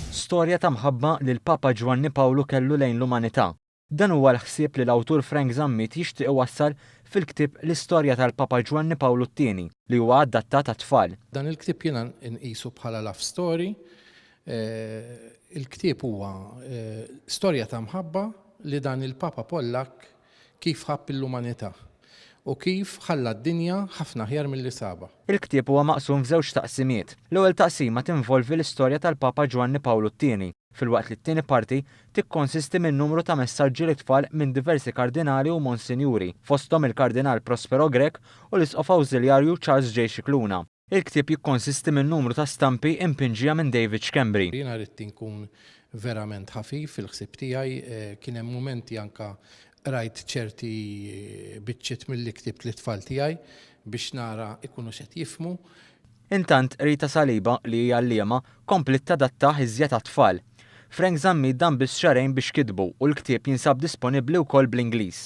Storja ta' mħabba li l-Papa Ġwanni Pawlu kellu lejn l-umanità. Dan huwa l-ħsieb li l-awtur Frank Zammit jixtieq iwassal fil-ktieb L-Istorja tal-Papa Ġwanni Pawlu t-Tieni li huwa adattat għat-tfal. Dan il-ktieb jiena nqisu bħala love story. Il-ktieb huwa storja ta' mħabba li dan il-Papa Pollakk kif ħabb lill-umanità u kif ħalla d-dinja ħafna aħjar milli sabha. Il-ktieb huwa maqsum f'żewġ taqsimiet. L-ewwel taqsima tinvolvi l-istorja tal-Papa Ġwanni Pawlu t-Tieni, filwaqt li t-tieni parti tikkonsisti minn numru ta' messaġġi lit-tfal minn diversi kardinali u monsinjuri, fosthom il-Kardinal Prospero Grech u l-Isqof Awżiljarju Charles J. Scicluna. Il-ktieb jikkonsisti minn numru ta' stampi impinġija minn David Schembri. Jiena ridt inkun verament ħafif fil-ħsieb tiegħi. Kien hemm mumenti anke qrajt ċerti biċċiet milli ktibt lit-tfal tiegħi biex nara ikunux qed jifhmu. Intant, Rita Saliba, li hi għalliema, kompliet tadattah iżjed għat-tfal. Frank Zammit dam biss xahrejn biex kitbu u l-ktieb jinsab disponibbli wkoll bl-Ingliż.